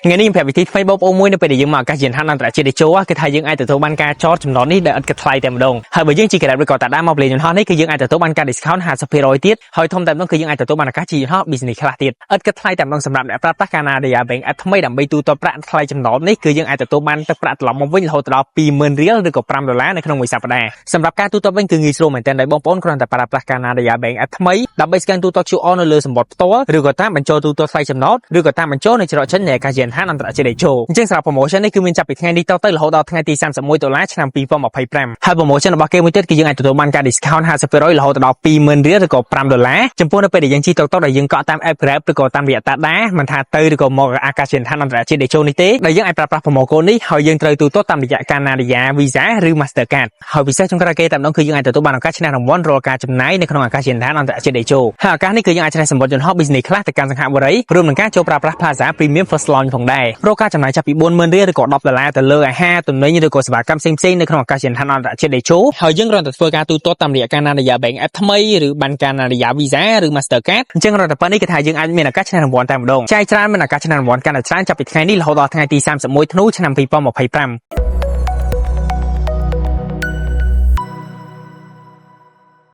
ថ្ងៃនេះខ្ញុំប្រាប់វិធីថ្មីបងប្អូនមួយនៅពេលដែលយើងមកអាកាសយានដ្ឋានអន្តរជាតិតេជោគឺថាយើងអាចទទួលបានការចតចំណតនេះដែលឥតគិតថ្លៃតែម្ដងហើយបើយើងជិះ Grab ឬក៏ Tada មកព្រលានយន្តហោះនេះគឺយើងអាចទទួលបានការ discount 50%ទៀតហើយធំតែម្ដងគឺយើងអាចទទួលបានឱកាសជិះយន្តហោះ business class ទៀតឥតគិតថ្លៃតែម្ដងសម្រាប់អ្នកប្រើប្រាស់ Canadia Bank App ថ្មីដើម្បីទូទាត់ប្រាក់ថ្លៃចំណតនេះគឺយើងអាចទទួលបានទឹកប្រាក់ត្រឡប់មកវិញរហូតដល់20,000រៀលឬក៏5ដុល្លារនៅក្នុងមួយសប្តាហ៍សម្រាប់ការទូទាត់វិញគឺងាយស្រួលមែនទែនដោយបងប្អូនគ្រាន់តែប្រើប្រាស់ Canadia Bank App ថ្មីដើម្បី scan ទូទាត់ QR នៅលើសំបុត្រផ្ទាល់ឬក៏តាមបញ្ចូលទូទាត់ថ្លៃចំណតឬក៏តាមបញ្ចូលនៅច្រកចេញនៃអាកាសយានដ្ឋានអន្តរជាតិតេជោអញ្ចឹងសម្រាប់ promotion នេះគឺមានចាប់ពីថ្ងៃនេះតទៅរហូតដល់ថ្ងៃទី31ដុល្លារឆ្នាំ2025ហើយ promotion របស់គេមួយទៀតគឺយើងអាចទទួលបានការ discount 50%រហូតដល់20,000រៀលឬក៏5ដុល្លារចំពោះនៅពេលដែលយើងជិះតុកតុកដែលយើងកក់តាម app Grab ឬក៏តាមរយៈ Tada មិនថាទៅឬក៏មកអាកាសយានដ្ឋានអន្តរជាតិតេជោនេះទេដែលយើងអាចប្រើប្រាស់ promo code នេះហើយយើងត្រូវទូទាត់តាមរយៈ Canadia Visa ឬ Mastercard ហើយពិសេសចុងក្រោយគេតែម្ដងគឺយើងអាចទទួលបានឱកាសឈ្នះរង្វាន់រាល់ការចំណាយនៅក្នុងអាកាសយានដ្ឋានអន្តរជាតិតេជោហើយឱកាសនេះគឺយើងអាចឈ្នះសំបុត្រយន្តហោះ Business Class ទៅកាន់សិង្ហបុរីរួមនឹងការចូលប្រើប្រាស់ Plaza Premium First Lounge ផងដែររាល់ការចំណាយចាប់ពី40,000រៀលឬក៏10ដុល្លារទៅលើអាហារទំនិញឬក៏សេវាកម្មផ្សេងៗនៅក្នុងអាកាសយានដ្ឋានអន្តរជាតិតេជោហើយយើងគ្រាន់តែធ្វើការទូទាត់តាមរយៈ Canadia Bank App ថ្មីឬបាន Canadia Visa ឬ Mastercard អញ្ចឹងគ្រាន់តែប៉ុណ្ណេះគឺថាយើងអាចមានឱកាសឈ្នះរង្វាន់តែម្ដងចាយច្រើនមានឱកាសឈ្នះរង្វាន់កាន់តែច្រើនចាប់ពីថ្ងៃនេះរហូតដល់ថ្ងៃទី31ធ្នូឆ្នាំ2025។